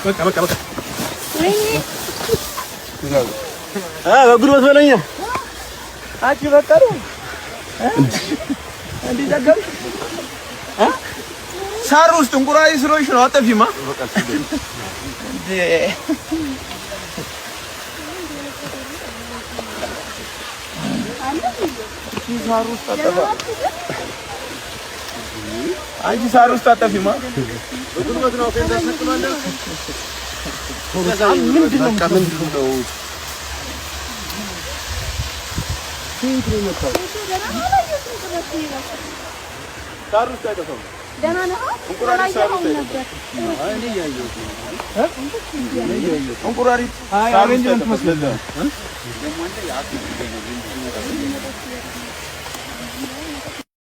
በቃ በቃ በቃ። በጉልበት በለኛ። አንቺ በቃ ነው እንዴ? ዘገብሽ ሳር ውስጥ እንቁራሪት ስለሆንሽ ነው። አጠፊማ እንዴ? ሳር ውስጥ አጠፋ። አንቺ ሳር ውስጥ አጠፊማ። ምንድን ነው? ሳር ውስጥ አይጠፋም። ደህና ነህ? እንቁራሪት ሳር ውስጥ ነበር። እንቁራሪት ሳር ውስጥ አይጠፋም። ለዛ ነው።